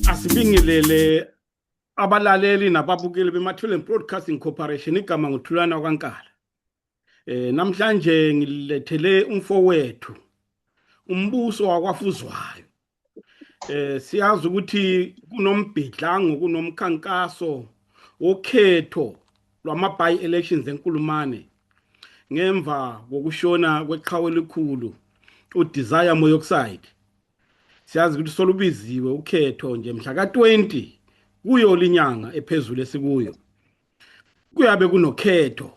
Asibingelele abalaleli nababukeli beMathuleni Broadcasting Corporation, igama nguThulana kwaNkala. Namhlanje ngilethele umfowethu umbuso wakwaFuzwayo. Siyazi ukuthi kunombhidlango, kunomkhankaso wokhetho lwama-by elections eNkulumane ngemva kokushona kweqhawe elikhulu uDesire Moyoxide. Siyazi ukuthi solubiziwe ukhetho nje mhla ka-20 kuyo linyanga ephezulu esikuyo. Kuyabe kunokhetho.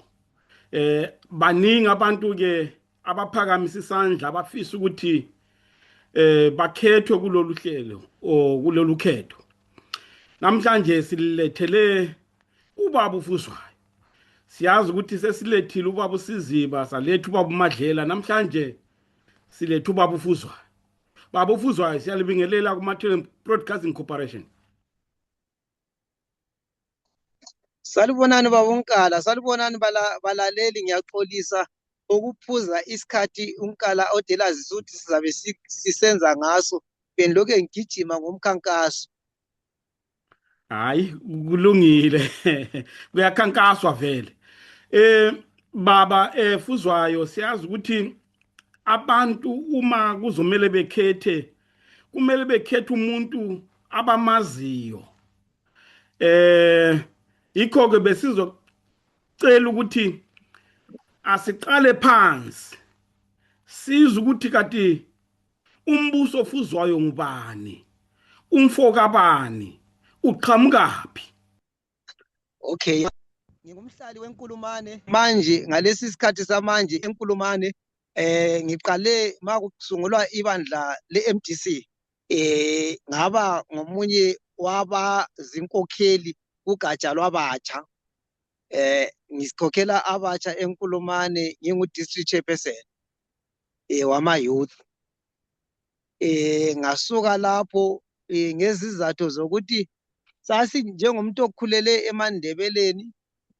Baningi abantu ke abaphakamisa isandla abafisa ukuthi bakhethwe kulolu hlelo o kulolu khetho. Namhlanje silethele ubaba uFuzwayo. Siyazi ukuthi sesilethile ubaba uSiziba, saletha ubaba uMadlela, namhlanje siletha ubaba uFuzwayo. Baba uFuzwayo, siyalibingelela kuMathuleni Broadcasting Corporation. Salibonani babonkala, salibonani balaleli, ngiyaxolisa ukuphuza isikhathi unkala odelazi ukuthi sizabe sisenza ngaso benilokho ngigijima ngomkhankaso. Hayi kulungile kuyakhankaswa vele. Baba Fuzwayo, siyazi ukuthi abantu uma kuzomela bekhethe kumele bekhethe umuntu abamaziyo. Ikho ke besizocela ukuthi asiqale phansi siza ukuthi kati umbuso oFuzwayo ngubani, umfoka bani, uqhamukaphi? Okay, ngingumhlali weNkulumane manje, ngalesi sikhathi samanje eNkulumane. Ngiqale makusungulwa ibandla leMDC, ngaba ngomunye wabazinkokheli kugatsha lwabatsha. Ngisikhokhela abatsha eNkulumane, ngingu-district chairperson wama youth. Ngasuka lapho ngezizathu zokuthi sasi njengomuntu okhulele eMandebeleni,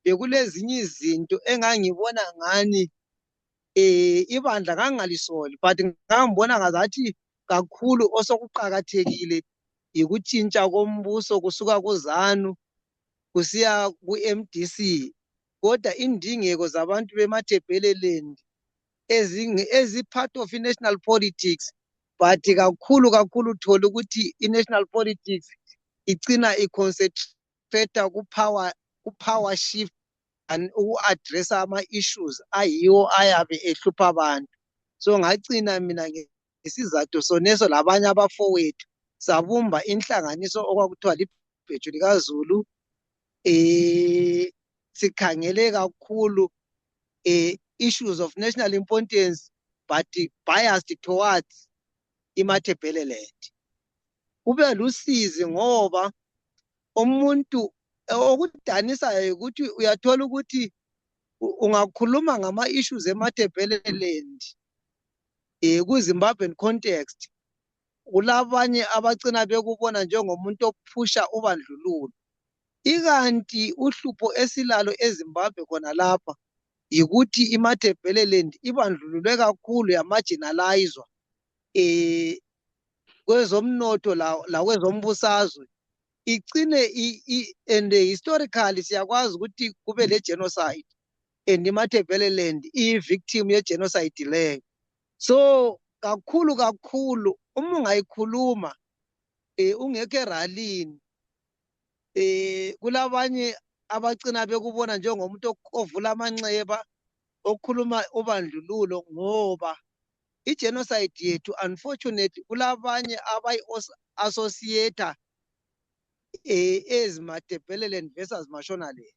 bekulezinye izinto engangibona ngani ibandla ngangalisoli, but ngambona ngazathi kakhulu osokuqhakathekile ikutshintsha kombuso kusuka kuZANU kusiya ku-MDC. Kodwa indingeko zabantu beMathebeleland ezi part of national politics, but kakhulu uthola ukuthi i-national politics igcina iconcentrate ku-power shift and uku-addressa ama-issues ayiwo ayabe ehlupha abantu. So ngagcina mina ngesizathu soneso labanye abafowethu sabumba inhlanganiso okwakuthiwa libheju likaZulu. Sikhangele kakhulu issues of national importance but biased towards iMathebeleland. Kube lusizi ngoba umuntu okudanisayo ukuthi uyathola ukuthi ungakhuluma ngama-issues eMathebeleland ku-Zimbabwean context, kulabanye abagcina bekubona njengomuntu ophusha ubandlululo. Ikanti uhlupho esilalo eZimbabwe khona lapha yikuthi iMathebeleland ibandlululwe kakhulu, yamarginalizwa kwezomnotho lakwezombusazwe, igcine and historically siyakwazi ukuthi kube le-genocide and iMathebeleland iyi-victim ye-genocide leyo. So kakhulu uma ungayikhuluma ungekho eralini, kulabanye abagcina bekubona njengomuntu ovula amanxeba okhuluma ubandlululo, ngoba i-genocide yethu unfortunately kulabanye abayi-associator eziMathebeleland versus Mashonaland,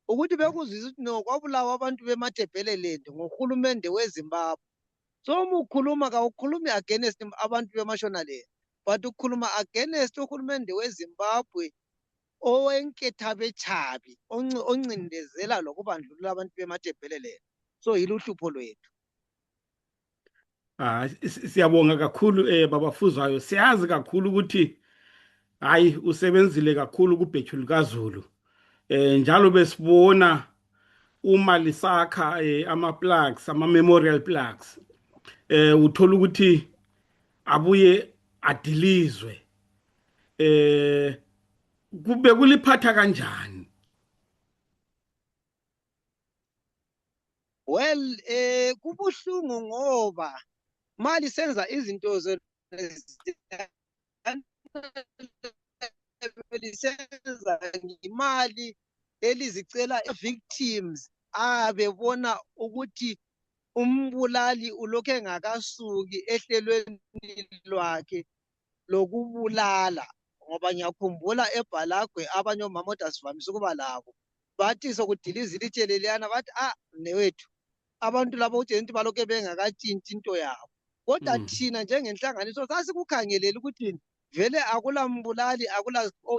ukuthi bekuzwisa ukuthi no, kwabulawa abantu beMathebeleland ngohulumende weZimbabwe. So uma ukhuluma kawukhulumi against abantu beMashonaland, but ukhuluma against uhulumende weZimbabwe owenketha bechabi oncindezela lokubandlulula abantu beMathebeleland. So yiluhlupho lwethu. Siyabonga kakhulu baba Fuzwayo. Siyazi kakhulu ukuthi hayi usebenzile kakhulu kubheju likaZulu. Njalo besibona uma lisakha ama-plaques, ama-memorial plaques, uthola ukuthi abuye adilizwe eh kube kuliphatha kanjani? Well, kubuhlungu ngoba mali senza izinto lisenza ngimali elizicela victims bebona ukuthi umbulali ulokhu engakasuki ehlelweni lwakhe lokubulala. Ngoba ngiyakhumbula eBhalagwe abanye omama sivamise ukuba labo bathi sokudiliza ilitshe leliyana bathi mnewethu abantu labo utshela ukuthi balokhu bengakatshintshi into yabo. Kodwa thina njengenhlanganiso sasikukhangelela ukuthi vele akulambulali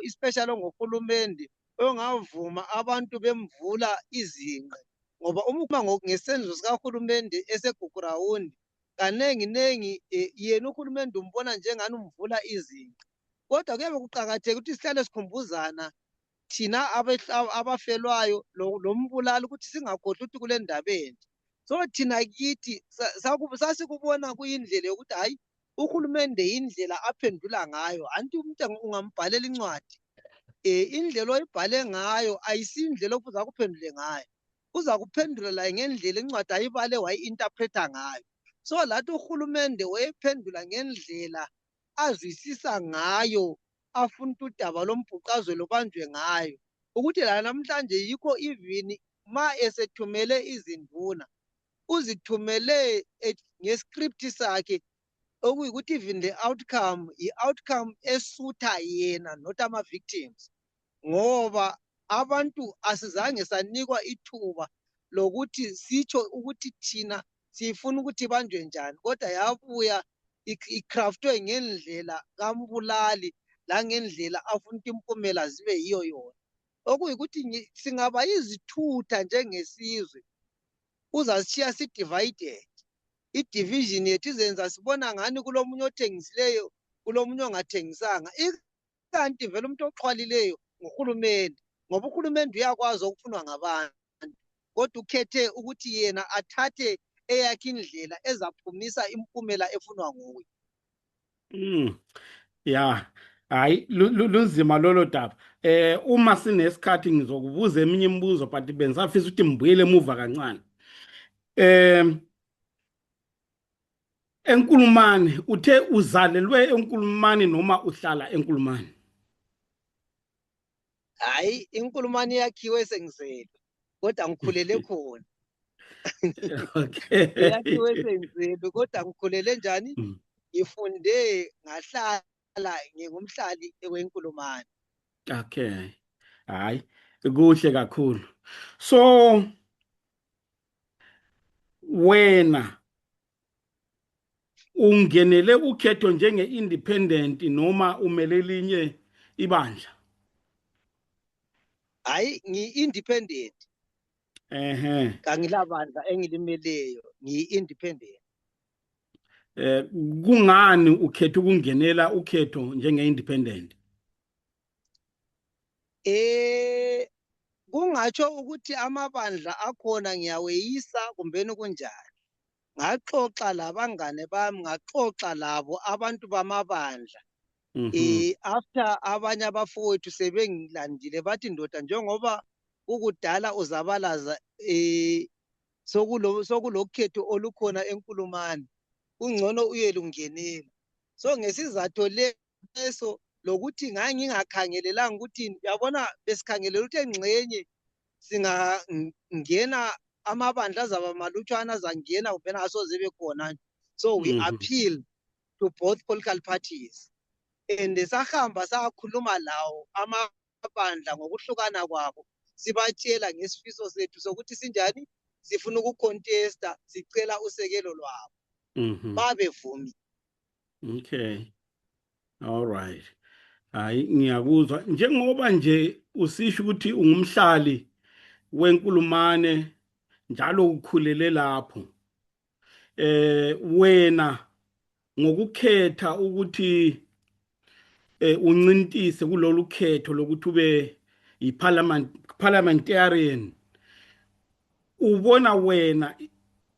especially ongohulumende ongavuma abantu bemvula izinqe, ngoba uma ukhuluma ngesenzo sikahulumende eseGugurawundi kanenginengi yena uhulumende umbona njengani umvula izinqe. Kodwa kuyabe kuqakatheke ukuthi sihlale sikhumbuzana thina abafelwayo lo mbulali ukuthi singakhohlwa ukuthi kule ndaba enje. So thina kithi sasikubona kuyindlela yokuthi hayi uhulumende yindlela aphendula ngayo. Anti umuntu ungambhalela incwadi indlela oyibhale ngayo ayisindlela okuza kuphendule ngayo, uza kuphendula la ngendlela incwadi ayibale wayi-interpreta ngayo. So lathi uhulumende wayephendula ngendlela azwisisa ngayo, afuna ukuthi udaba lombhuqazwe lubanjwe ngayo, ukuthi la namhlanje yikho even ma esethumele izinduna uzithumele ngescript sakhe okuyikuthi even the outcome i-outcome esutha yena not ama-victims, ngoba abantu asizange sanikwa ithuba lokuthi sitsho ukuthi thina sifuna ukuthi ibanjwe njani, kodwa yabuya icraftwe ngendlela kambulali langendlela afuna ukuthi impumela zibe yiyo yona. Okuyikuthi singaba yizithutha njengesizwe uzasishiya si-divided. I-division yethu izenza sibona ngani kulomunye othengisileyo kulomunye ongathengisanga, ikanti vele umuntu oxhwalileyo nguhulumende, ngoba uhulumende uyakwazi okufunwa ngabantu, kodwa ukhethe ukuthi yena athathe eyakhe indlela ezaphumisa impumela efunwa nguye. Ya, hayi lunzima lolo daba. Uma sinesikhathi ngizokubuza eminye imibuzo but bensafisa ukuthi mbuyele emuva kancane. Enkulumane, uthe uzalelwe eNkulumane noma uhlala eNkulumane? Hayi, iNkulumane yakhiwe sengizelwe, kodwa ngikhulele khona. Okay. Yakhiwe sengizelwe, kodwa ngikhulele njani? Ngifunde ngahlala ngingumhlali weNkulumane. Okay. Hayi, kuhle kakhulu. So wena ungenele ukhetho njenge-independent noma umele elinye ibandla? Hayi, ngi-independent. Kangilabandla engilimeleyo, ngiyi-independent. Kungani ukhetha ukungenela ukhetho njenge-independent? Kungatsho ukuthi amabandla akhona ngiyaweyisa kumbeni kunjani. Ngaxoxa labangane bami, ngaxoxa labo abantu bamabandla. After abanye abafowethu sebengilandile bathi ndoda njengoba ukudala uzabalaza sokulokhetho olukhona eNkulumane, kungcono uyelungenela. So ngesizathu leso lokuthi ngingakhangelelanga ukuthi yabona besikhangelela ukuthi engxenye singangena amabandla azaba malutshwana azangena kubena asoze bekhona. So we appeal to both political parties. And sahamba sakhuluma lawo amabandla ngokuhlukana kwabo, sibatshela ngesifiso sethu sokuthi sinjani sifuna ukucontesta, sicela usekelo lwabo. Babevumi. Okay. All right. Hayi ngiyakuzwa, njengoba nje usisho ukuthi ungumhlali weNkulumane njalo ukhulele lapho, wena ngokukhetha ukuthi uncintise kulolu khetho lokuthi ube parliamentarian, ubona wena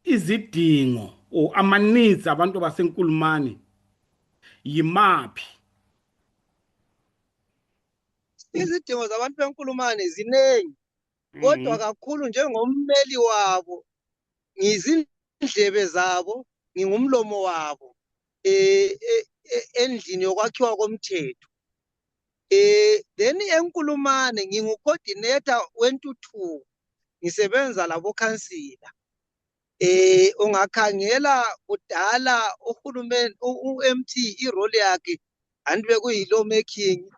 izidingo o ama-needs abantu baseNkulumane yimaphi? izidingo zabantu benkulumane zinengi, kodwa kakhulu njengommeli wabo ngizindlebe zabo, ngingumlomo wabo endlini yokwakhiwa komthetho. Then enkulumane ngingu-coordinator wentuthuko, ngisebenza labokhansila. Ungakhangela kudala uhulumeni u-MT irole yakhe anti bekuyi-law making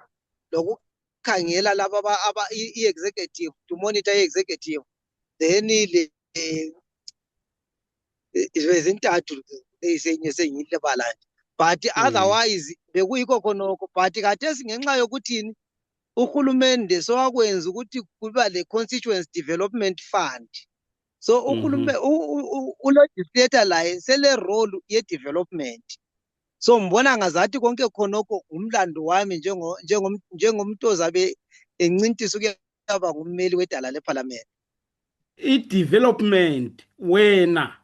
lokukhangela laba i-executive, to monitor i-executive. Then zintathu eyisenye sengiyilebala nje, but otherwise bekuyikho khonokho. But khathesi ngenxa yokuthini uhulumende sowakwenza ukuthi kuba le-constituency development fund. So ulegislator laye sele-role ye-development. So mbona ngazathi konke khonokho umlando wami njengomuntu ozabe encintisa ukuyaba ngummeli wedala lephalamende. I-development wena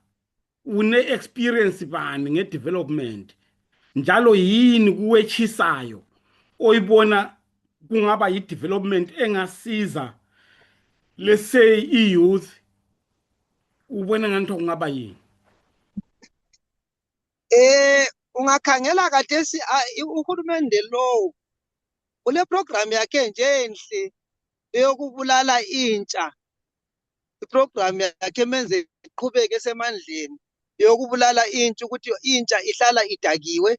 une-experience bani nge-development, njalo yini kuwetshisayo oyibona kungaba yi-development engasiza let's say i-youth, ubona ngathi kungaba yini? Ungakhangela khathesi uhulumende lowo ule program yakhe nje enhle eyokubulala intsha. I-program yakhe menze iqhubeke esemandleni yokubulala intsha, ukuthi intsha ihlala idakiwe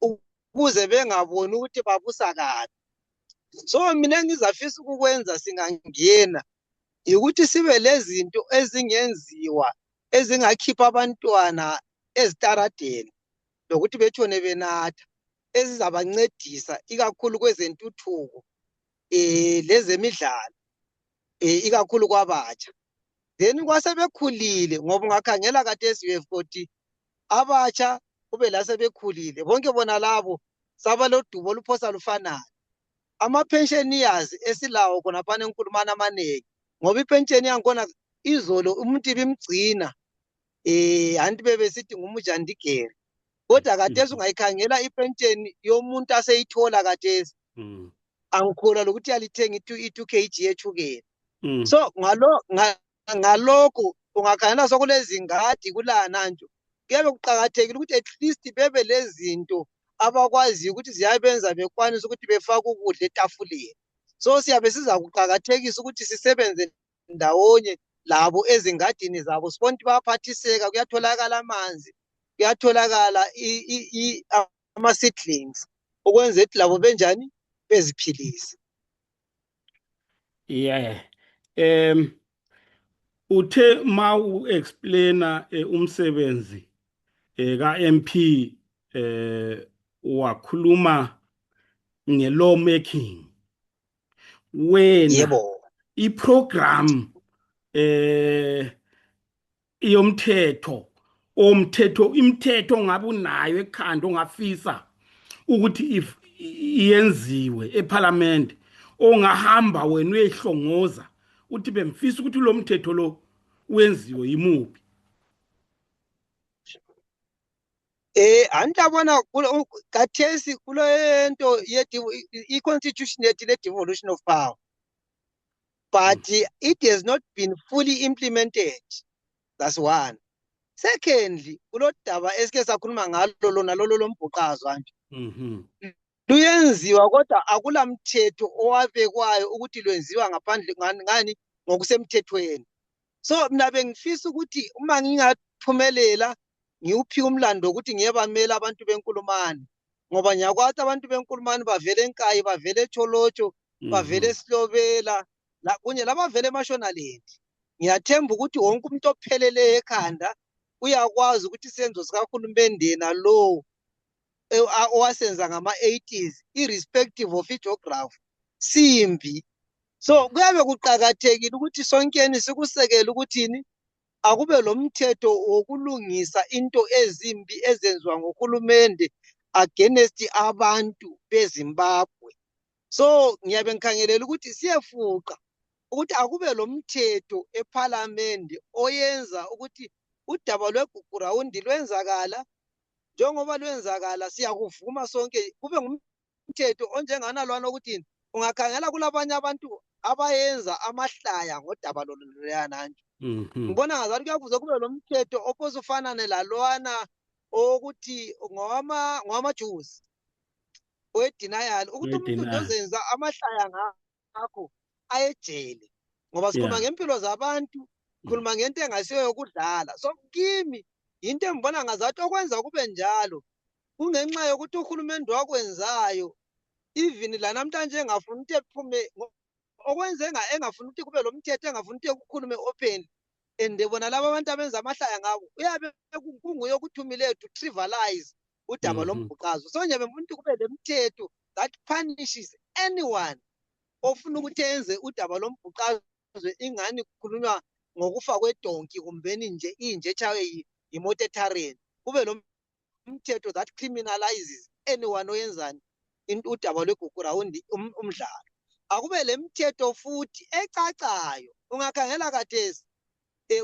ukuze bengaboni ukuthi babusa kabi. So mina ngizafisa ukukwenza singangena ukuthi sibe lezinto ezingenziwa ezingakhipha abantwana ezitaradeni lokuthi betshone benatha, ezizabancedisa ikakhulu kwezentuthuko lezemidlalo, ikakhulu kwabatsha. Then kwasebekhulile, ngoba ungakhangela khathesi we have got abatsha kube lasebekhulile, bonke bona labo sabalodubo oluphosa lufanayo. Ama-pensioners esilawo khonaphana enkulumane amanengi, ngoba ipensheni yankhona izolo umuntu ibimgcina anti bebesithi ngumujandigere. Kodwa khathesi ungayikhangela ipensheni yomuntu aseyithola khathesi, angikholwa ukuthi yalithenga i-2 kg yetshukela. So ngalokho ungakhangela sokulezingadi kulana nje, kuyabe kuqakathekile ukuthi at least bebe lezinto abakwaziyo ukuthi ziyabenza bekwanisa ukuthi befake ukudla etafuleni. So siyabe sizakuqakathekisa ukuthi sisebenze ndawonye labo ezingadini zabo, sibona ukuthi bayaphathiseka, kuyatholakala amanzi, kuyatholakala ama-seedlings, ukwenza ukuthi labo benjani beziphilise. Yeah. Uthe ma u-explainer umsebenzi ka-MP wakhuluma nge-law making. Wena Yebo. i-program imithetho ngabe unayo ekhanda ongafisa ukuthi iyenziwe eParliament, ongahamba wena uyehlongoza uthi bemfisa ukuthi lo mthetho lo wenziwe yimuphi? Antabona khathesi kulento i-constitution yethu le-devolution of power, but it has not been fully implemented. That's one. Secondly, kulodaba esike sakhuluma ngalo lona lolo mbhuqazo nje. Luyenziwa kodwa akula mthetho owabekwayo ukuthi lwenziwa ngaphandle ngani ngokusemthethweni. So mina bengifisa ukuthi uma ngingathumelela ngiwuphi umlando ukuthi ngiyebamela abantu benkulumane, ngoba nyakwathi abantu benkulumane bavele eNkayi, bavele eTsholotsho, bavele eSilobela, kunye labavele eMashonaland. Ngiyathemba ukuthi wonke umuntu ophelele ekhanda uyakwazi ukuthi isenzo sikahulumende nalo owasenza ngama-80s, irrespective of geography, simbi. So kuyabe kuqakathekile ukuthi sonkeni sikusekele ukuthini akube lo mthetho wokulungisa into ezimbi ezenziwa ngohulumende against abantu beZimbabwe. So ngiyabe ngikhangelela ukuthi siyefuqa ukuthi akube lo mthetho eParliament oyenza ukuthi udaba lwegugurawundi lwenzakala. Njengoba lwenzakala siyakuvuma sonke kube ngumthetho onjengana lwana ukuthi ungakhangela kulabanye abantu abayenza amahlaya ngodaba loluyana nje. Ngibona ngazathi kuyafuze kube lomthetho ophosa ufanane lalwana ukuthi ngowamajuzi wedenial ukuthi umuntu ozenza amahlaya ngakho ayejele, ngoba sikhuluma ngempilo zabantu, sikhuluma ngento engasiyo yokudlala. So kimi into engibona ngazathi okwenza kube njalo kungenxa yokuthi uhulumende wakwenzayo even la namhlanje engafuna ukuthi ephume okwenze engafuna ukuthi kube lo mthetho, engafuna ukuthi kukhulume open, and bona laba abantu abenza amahlaya ngabo uyabe kunguye okuthumileyo to trivialize udaba lombhuqazo. So nje bemfuna ukuthi kube le mthetho that punishes anyone ofuna ukuthi enze udaba lombhuqazo ingani kukhulunywa ngokufa kwedonki kumbeni nje inje echawe imoto ethareni. Kube lo mthetho that criminalizes anyone oyenzani udaba lwegugu rawundi umdlalo. Akube le mthetho futhi ecacayo. Ungakhangela kathesi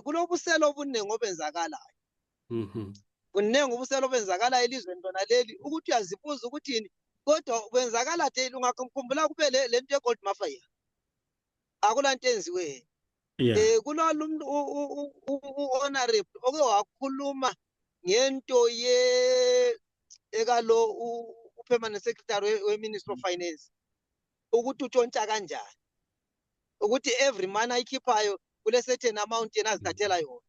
kulobuselo obuningi obenzakalayo. Buningi ubuselo obenzakalayo elizweni lona leli ukuthi uyazibuza ukuthi yini, kodwa kwenzakala theli. Ungakhumbula kube le nto ye-gold mafia, akulanto enziwe. Kulolu honorable oke wakhuluma ngento ekalo permanent secretary we-Ministry of Finance ukuthi utshontsha kanjani, ukuthi every man ayikhiphayo kule certain amount yena azithathela yona.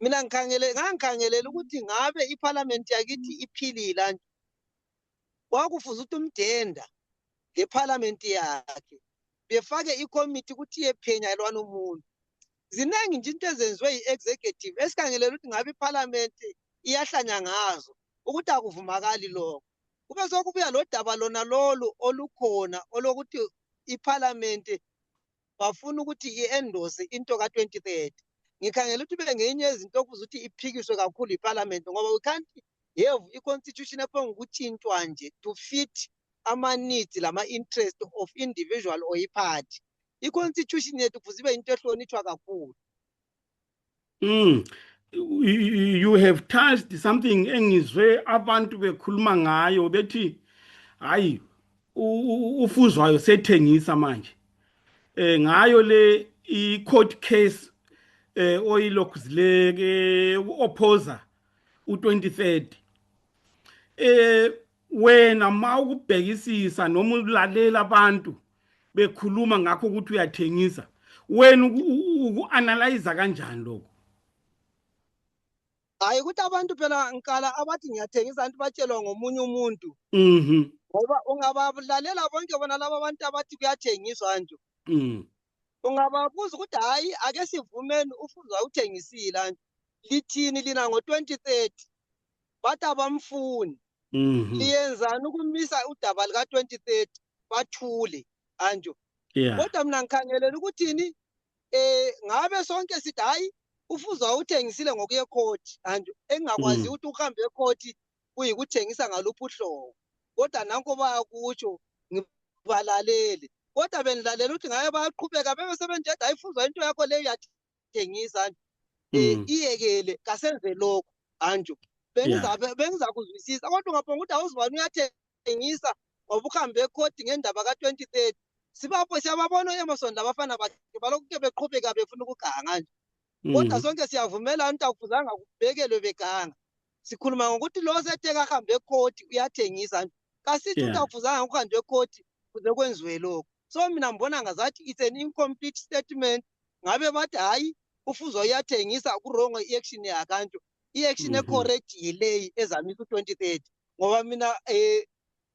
Mina ngangikhangelela ukuthi ngabe iparliament yakithi iphilile nje, wakufuza ukuthi umdenda leparliament yakhe befake icommittee ukuthi iyephenya lwana umuntu. Ziningi nje into ezenziwe yi-executive esikhangelela ukuthi ngabe iparliament iyahlanya ngazo ukuthi akuvumakali lokho. Kube sokubuya lo daba lona lolu olukhona olokuthi iparliament bafuna ukuthi i-endorse into ka-2030. Ngikhangela ukuthi bengenye izinto okufuza ukuthi iphikiswe kakhulu iparliament, ngoba we can't have i-constitution ephongukutshintshwa nje to fit ama-needs lama-interest of individual or i-party. I-constitution yethu kufuze ibe into ehlonitshwa kakhulu. You have touched something engizwe abantu bekhuluma ngayo bethi hayi ufuzwayo sethengisa manje ngayo le i-court case oyilokhuzileke opposer u-2030. Wena ma ukubhekisisa noma ulalela abantu bekhuluma ngakho ukuthi uyathengisa, wena uku-analyze kanjani lokho? Hayi ukuthi abantu phela ngikala abathi ngiyathengisa anti batshelwa ngomunye umuntu. Ngoba ungabalalela bonke bona laba abantu abathi kuyathengiswa nje. Ungababuza ukuthi hayi ake sivumeni ufuzwa uthengisile nje. Lithini lina ngo-2030 bathi abamfuni. Liyenzani ukumisa udaba lika-2030 bathule anjo. Kodwa mina ngikhangelela ukuthini ngabe sonke sithi hayi ufuzwa uthengisile ngokuye ecourt anjo, engakwazi ukuthi uhambe ecourt kuyikuthengisa ngaluphi uhlobo. Kodwa nanko bayakutsho ngibalalele, kodwa benilalela ukuthi ngaye bayaqhubeka bebe sebenthetha ayifuzwa into yakho leyo yathengisa iyekele kasenze lokho anjo. Bengizakuzwisisa kodwa ungaphonga ukuthi awuzibani uyathengisa ngoba uhambe ecourt ngendaba ka-2030. Sibapho siyababona eMason labafana bakhe balokhu beqhubeka befuna ukuganga nje. Kodwa sonke siyavumelana ukuthi akufuzanga kubekelwe beganga. Sikhuluma ngokuthi lo sethe kahambe ecourt uyathengisa, kasithi ukuthi akufuzanga ukuhambe ecourt kuze kwenziwe lokho. So mina ngibona ngazathi it's an incomplete statement. Ngabe bathi hayi ufuzwa uyathengisa ku-wrong i-action yakanto. I-action ecorrect yileyi ezamisa u-2030. Ngoba mina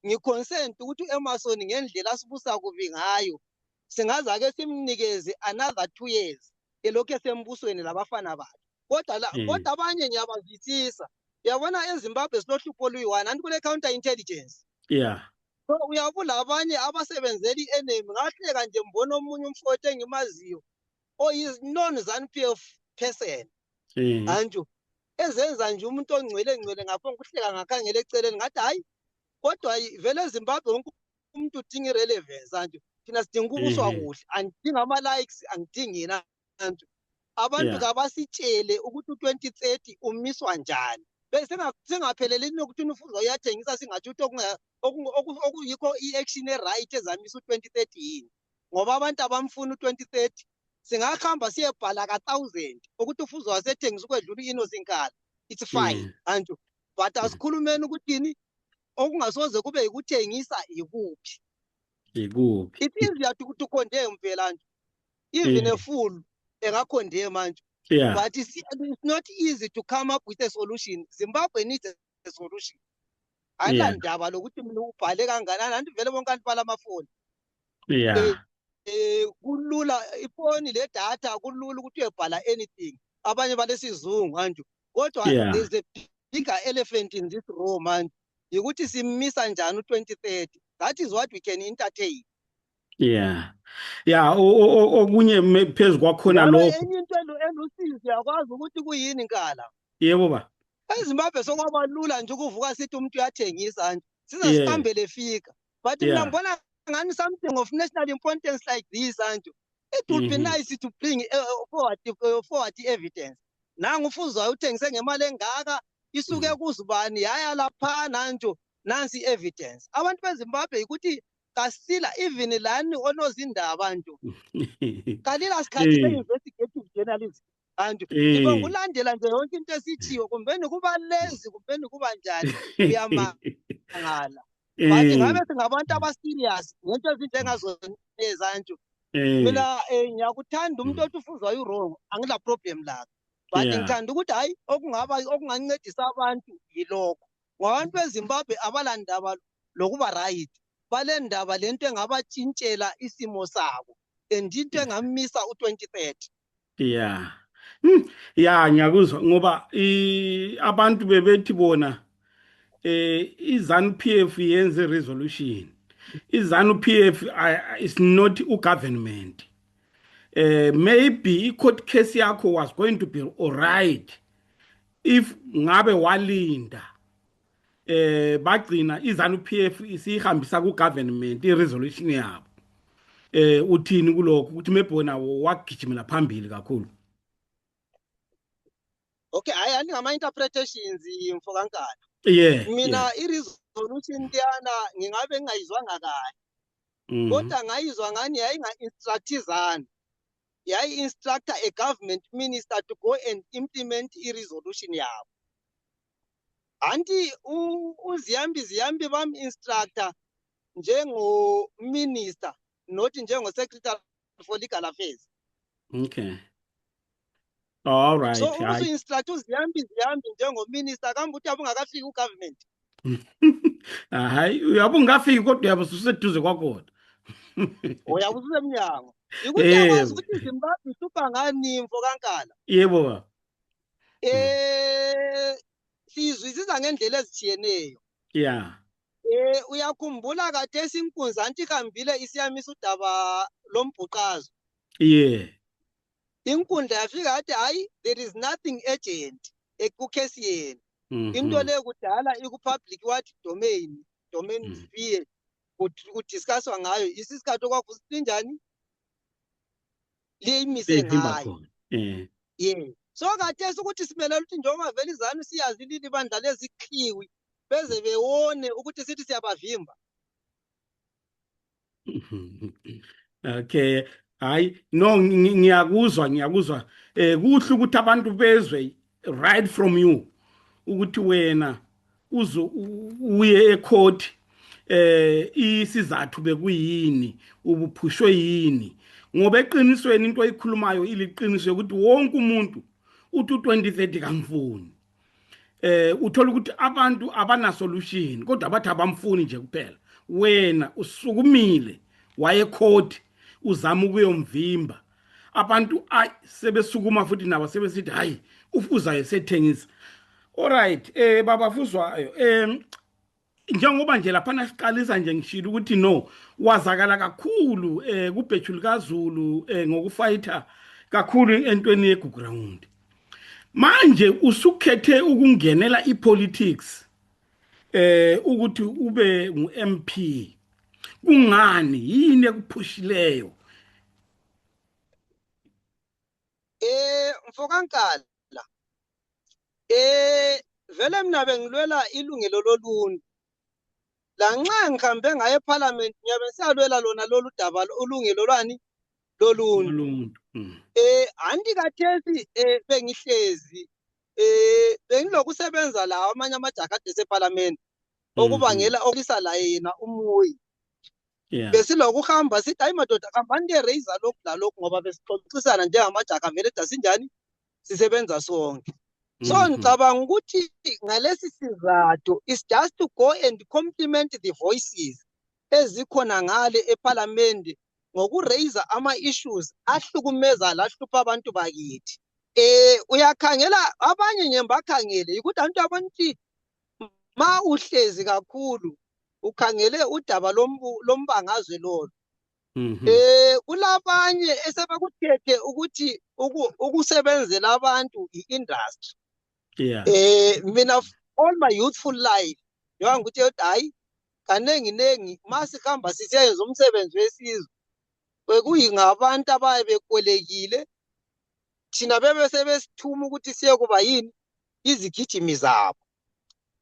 ngiconcerned ukuthi u-Emerson ngendlela asibusa kubi ngayo singaze ake simnikeze another 2 years elokhu esembusweni labafana bakhe. Kodwa abanye ngiyabazwisisa. Uyabona eZimbabwe silohlupho oluyi-1 anti kule counter intelligence. So uyabula abanye abasebenzeli i-enemy. Ngahleka nje mbona omunye umfowethu engimaziyo non-ZANU-PF person anjo ezenza nje umuntu ongcwele ngapho ngikuhleka ngakhangela eceleni ngathi hayi kodwa vele eZimbabwe wonke umuntu udinga irelevance anjo. Thina sidinga ukubuswa kuhle, angidingi ama-likes, angidingi yena anjo. Abantu kabasitshele ukuthi u-2030 umiswa njani. bese singapheleli nokuthi ufuzo uyathengisa singathi okuyikho i-action e-right ezamisa u-2030 ngoba abantu abamfuna u-2030 singahamba siyebhala ka-1000 ukuthi ufuzo wasethengisa ukwedlula i-Innocent. It's fine antu, but asikhulumeni ukuthini okungasoze kube yikuthengisa yikuphi. It's easier to condemn phela nje, even a fool engakondemn manje. But it's not easy to come up with a solution. Zimbabwe needs a solution. Andandaba lokuthi mina ubhale kanganani anti vele bonke abantu bala amafoni. Kulula ifoni le data kulula ukuthi uyebhala anything. Abanye balesizungu manje. Kodwa there's a bigger elephant in this room manje. Ukuthi simisa njani u-2030. That is what we can entertain. Okunye phezu kwakhona lokho. Enye into elusizi yakwazi ukuthi kuyini nkala. Yebo ba. eZimbabwe sokwaba lula nje ukuvuka sithi umuntu uyathengisa nje size sihambele fika, but mina ngibona ngani something of national importance like this anjo it would be nice to bring forward evidence. Nangu ufuzo uthengise ngemali engaka isuke kuzibani yaya lapha nanjo nansi evidence. Abantu beZimbabwe ukuthi kasila even lani onozindaba njo kalila sikhathi se-investigative journalism anjo ngibonga ulandela nje yonke into esithiyo kumbeni kuba lezi kumbeni kuba njani uyamangala. But ngabe singabantu abaserious ngento ezinjengazoneza anjo mina ngiyakuthanda umuntu othi ufuzwa yi-wrong angila problem lakho, but ngithanda ukuthi hayi okungancedisa abantu yilokho ngabantu beZimbabwe abalandaba lokuba right bale ndaba lento engabatshintshela isimo sabo and into engamisa u-2030. Ngiyakuzwa ngoba abantu bebethi bona iZANU-PF yenze resolution. iZANU-PF is not government. Maybe court case yakho was going to be all right if ngabe walinda bagcina iZANU-PF isihambisa ku government i-resolution yabo. Uthini kuloko ukuthi mebona wagijimela phambili kakhulu. Okay, andingama interpretations mfokankana. Mina i-resolution liyana ngingabe ngingayizwanga kahle. Kodwa ngayizwa ngani yayinga-instructizana. Yayi-instructor a government minister to go and implement i-resolution yabo. Anti uziyambi bam-instructor njengo-minister not njengo-secretary for legal affairs. Okay. All right. So uzu-instruct uziyambi njengo-minister kambe uthi abungakafiki u-government. Hayi uyabe ungafiki kodwa uyabe ususeduze kwakhona. Uyabe usemnyango. Ukuthi yakwazi ukuthi iZimbabwe ihlupha ngani mfokankala. Yebo. Sizwisisa ngendlela ezitshiyeneyo. Uyakhumbula kade esinkunzi anti ihambile isiyamisa udaba lombhuqazo. Inkundla yafika yathi hayi there is nothing urgent ekukhesi yena. Into leyo kudala iku-public what domain sphere kudiscusswa ngayo isikhathi okwakusithi njani liyimise ngayo. So khathesi ukuthi simelela ukuthi njengoba vele iZANU siyazi lili bandla lezikhiwi beze bewone ukuthi sithi siyabavimba. Okay, hayi no ngiyakuzwa kuhle ukuthi abantu bezwe right from you ukuthi wena uye ecourt isizathu bekuyini ubuphushwe yini ngoba eqinisweni into oyikhulumayo iliqiniso ukuthi wonke umuntu uthi u-2030 kamfuni. Uthola ukuthi abantu abana solution kodwa abathi abamfuni nje kuphela. Wena usukumile waye court uzama ukuyomvimba abantu sebesukuma futhi nabo sebesithi hayi ufuza yesethengisa. All right, baba Fuzwayo, njengoba nje lapha nasiqalisa nje ngishilo ukuthi no wazakala kakhulu kuBhejulu kaZulu ngokufayitha kakhulu entweni yeGugurawundi. Manje usukhethe ukungenela ipolitics ukuthi ube ngu-MP. Kungani yini ekuphushileyo? Mfokankala vele mina bengilwela ilungelo loluntu. Lanxa ngihambe ngaye eParliament ngiyabe siyalwela lona lolu daba ulungelo lwani loluntu. Uluntu. Anti kathesi bengihlezi bengilokusebenza lawo amanye amajaha kade eseParliament okubangela okulisa la yena uMoyi. Yeah. Besilokuhamba sithi hayi madoda hambani niyeraiser lokhu lalokhu ngoba besixoxisana njengamajaha vele dasinjani sisebenza sonke. So ngicabanga ukuthi ngalesi sizathu is just to go and compliment the voices ezikhona ngale eParliament ngokuraiser ama-issues ahlukumeza lahlupha abantu bakithi. Uyakhangela abanye ngembakhangele ukuthi abantu abantu ma uhlezi kakhulu ukhangele udaba lombangazwe lolo. Kulabanye esebekuthethe ukuthi ukusebenzela abantu i-industry. Yeah. Mina all my youthful life njengoba ngikuthi hayi kanengi masihamba sisenza umsebenzi wesizwe bekuyingabantu abaye bekwelekile thina bebe sebesithuma ukuthi siye kuba yini izigijimi zabo.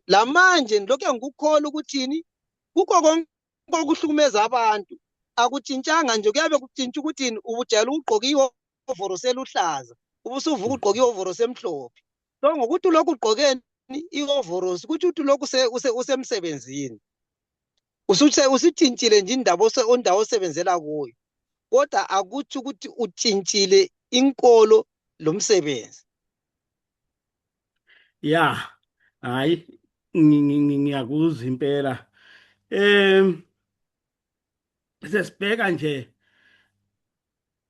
Lamanje lokho ngikukholwa ukuthini kukho konke okuhlukumeza abantu akutshintshanga nje kuyabe kutshintsha ukuthini ubujayela ugqoka ihovoro seluhlaza ubusuvuka ugqoka ihovoro semhlophe. So ngokuthi lokhu ugqokeni ihovoro ukuthi uthi lokhu usemsebenzini usutshintshile nje indawo osebenzela kuyo kodwa akuthi ukuthi utshintshile inkolo lomsebenzi. Yeah, hayi ngiyakuzwa impela. Sesibheka nje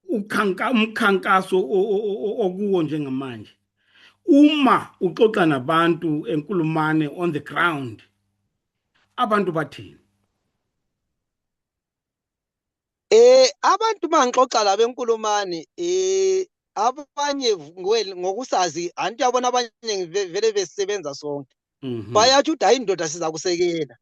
umkhankaso okuwo njengamanje. Uma uxoxa nabantu enkulumane on the ground, abantu bathini? Abantu mangixoxa laba enkulumane abanye ngokusazi anti yabona abanye vele besebenza sonke. Bayathi uthi hayi indoda siza kusekela.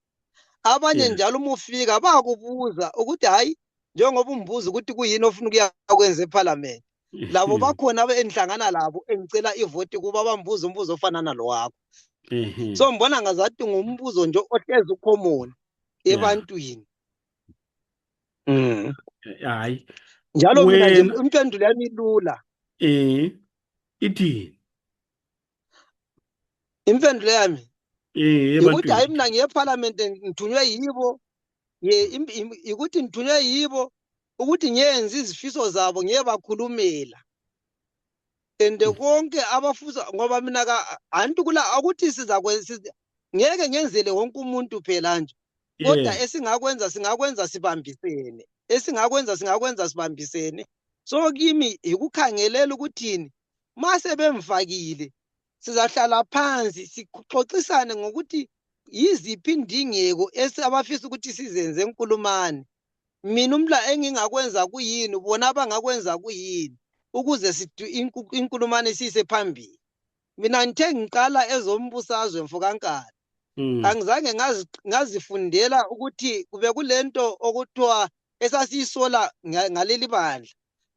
Abanye njalo uma ufika bakubuza ukuthi hayi njengoba umbuza ukuthi kuyini ofuna ukuyakwenza eParliament. Labo bakhona enhlangana labo engicela ivoti kuba bambuza umbuzo ofana nalowakho. So mbona ngazathi ngumbuzo nje ohlezi ucommon ebantwini. Hayi njalo mina nje impendulo yami ilula. Ithi impendulo yami ukuthi hayi mina ngiye eParliament ngithunywe yibo ukuthi ngithunywe yibo ukuthi ngiyenze izifiso zabo ngiyebakhulumela ende konke abafuza ngoba mina anti kula ukuthi sizakwenza ngeke ngenzele wonke umuntu phela nje kodwa singakwenza sibambisene singakwenza sibambisene. So kimi ikukhangelela ukuthini mase bemfakile sizahlala phansi sixoxisane ngokuthi yiziphi indingeko abafisa ukuthi sizenze enkulumane. Mina umla engingakwenza kuyini bona abangakwenza kuyini ukuze inkulumane sise phambili. Mina ngithe ngiqala ezombusazwe mfokankala angizange ngazifundela ukuthi kube kulento okuthiwa esasiyisola ngaleli bandla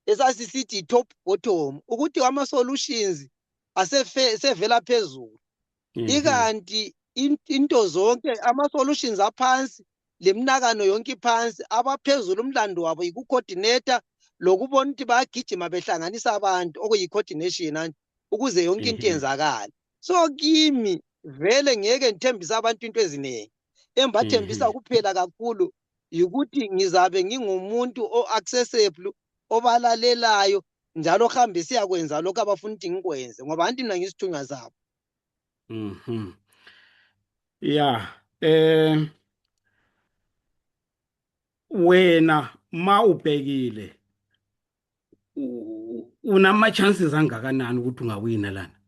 esasisithi top bottom ukuthi ama solutions asevela phezulu. Ikanti into zonke ama solutions aphansi lemnakano yonke phansi abaphezulu umlando wabo ikucoordinator lokubona ukuthi bayagijima behlanganisa abantu okuyi coordination ukuze yonke into yenzakala. So kimi vele ngeke ngithembisa abantu into eziningi embathembisa kuphela kakhulu ukuthi ngizabe ngingumuntu o-accessible obalalelayo njalo hambe siyakwenza lokho abafuna ukuthi ngikwenze ngoba anti mina ngisithunywa zabo. Yeah, wena ma ubhekile unama chances angakanani ukuthi ungawina lana?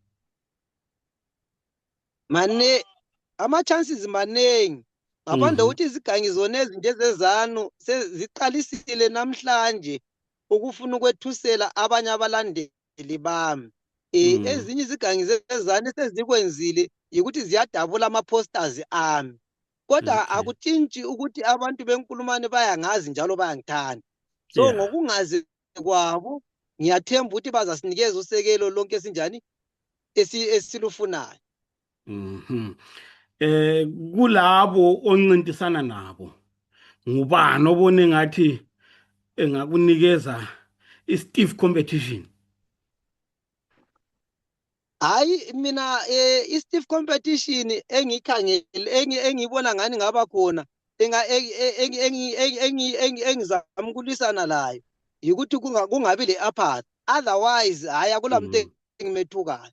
Ama chances manengi ngaphandle ukuthi izigangi zona ezinje zezanu seziqalisile namhlanje ukufuna ukwethusela abanye abalandeli bami. Ezinye izigangi zezanu sezikwenzile ukuthi ziyadabula ama posters ami. Kodwa akutshintshi ukuthi abantu benkulumane bayangazi njalo bayangithanda. So ngokungazi kwabo ngiyathemba ukuthi bazasinikeza usekelo lonke esinjani esilufunayo. Mhm. Kulabo oncintisana nabo ngubani obone ngathi engakunikeza i-stiff competition? Hayi mina i-stiff competition engikhangele engibona ngani ngaba khona engizama ukulisana layo yikuthi kungabi le-apathy, otherwise hayi akulamuntu Mm. engimethukayo.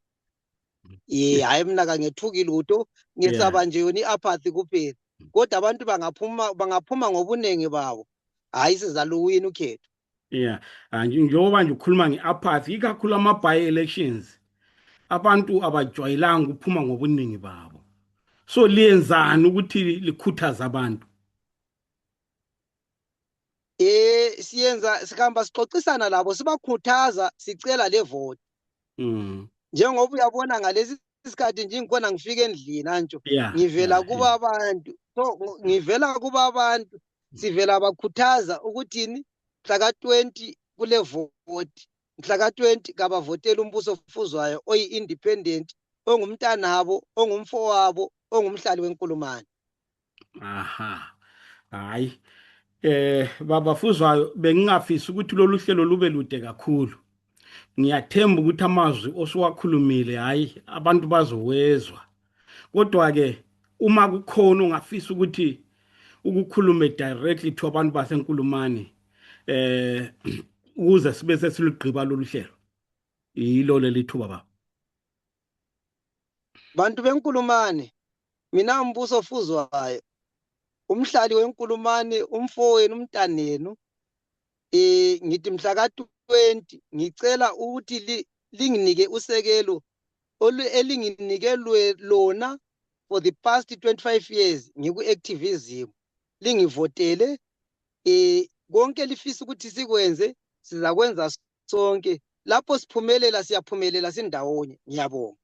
Yeah. Hayi mina kangethuki lutho, Yeah. ngisaba nje yona i-apathy kuphela. Kodwa abantu bangaphuma ngobuningi babo, hayi sizaluwina ukhetho. Yeah. Njengoba nje ukhuluma nge-apathy, ikakhulu ama-by-elections, abantu abajwayelanga ukuphuma ngobuningi babo. So liyenzani ukuthi likhuthaze abantu? Sikhamba sixoxisana labo, sibakhuthaza, sicela le vote. Mm. Njengoba uyabona ngalesi sikhathi nje ngikhona ngifika endlini antsho, Yeah. ngivela Yeah. kuba abantu. So ngivela kuba abantu, sivela bakhuthaza ukuthini mhla ka-20 kule vote. Mhla ka-20 kabavotela uMbuso Fuzwayo oyi-independent, ongumntanabo, ongumfowabo, ongumhlali weNkulumane. Aha. Hayi. Baba Fuzwayo, bengingafisi ukuthi lolu hlelo lube lude kakhulu. Ngiyathemba ukuthi amazwi osuwakhulumile hayi abantu bazowezwa. Kodwa ke uma kukhona ungafisa ukuthi ukukhulume directly to abantu baseNkulumane ukuze sibe sesiligqiba lolu hlelo. Yilo lelithuba baba. Bantu beNkulumane, mina Mbuso Fuzwayo, umhlali weNkulumane, umfowenu, umntanenu. Ngithi mhla ka-20 ngicela ukuthi linginike usekelo elinginike lona for the past 25 years ngiku-activism. Lingivotele konke lifisa ukuthi sikwenze sizakwenza sonke. Lapho siphumelela siyaphumelela sindawonye. Ngiyabonga.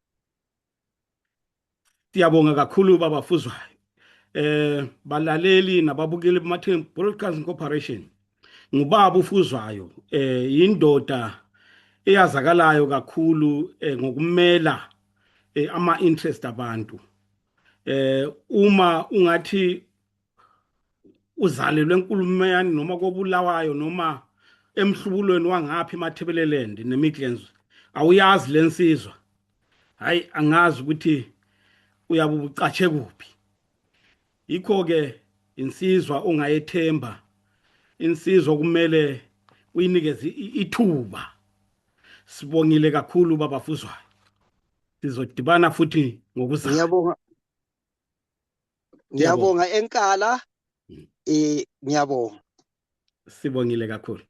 Siyabonga kakhulu baba Fuzwayo. Balaleli nababukeli bemathembu Broadcasting Corporation. Ngubaba uFuzwayo, indoda eyazakalayo kakhulu ngokumela ama-interest abantu. Uma ungathi uzalelwe eNkulumane noma kobulawayo noma emhlubulweni wangaphi eMathebeleland neMidlands, awuyazi lensizwa. Hayi angazi ukuthi uyabe ucatshe kuphi. Yikho ke insizwa ongayethemba, insizwa kumele uyinikeze ithuba. Sibongile kakhulu baba Fuzwayo. Sizodibana futhi ngokuzayo. Ngiyabonga. Ngiyabonga enkala. Ngiyabonga. Sibongile kakhulu.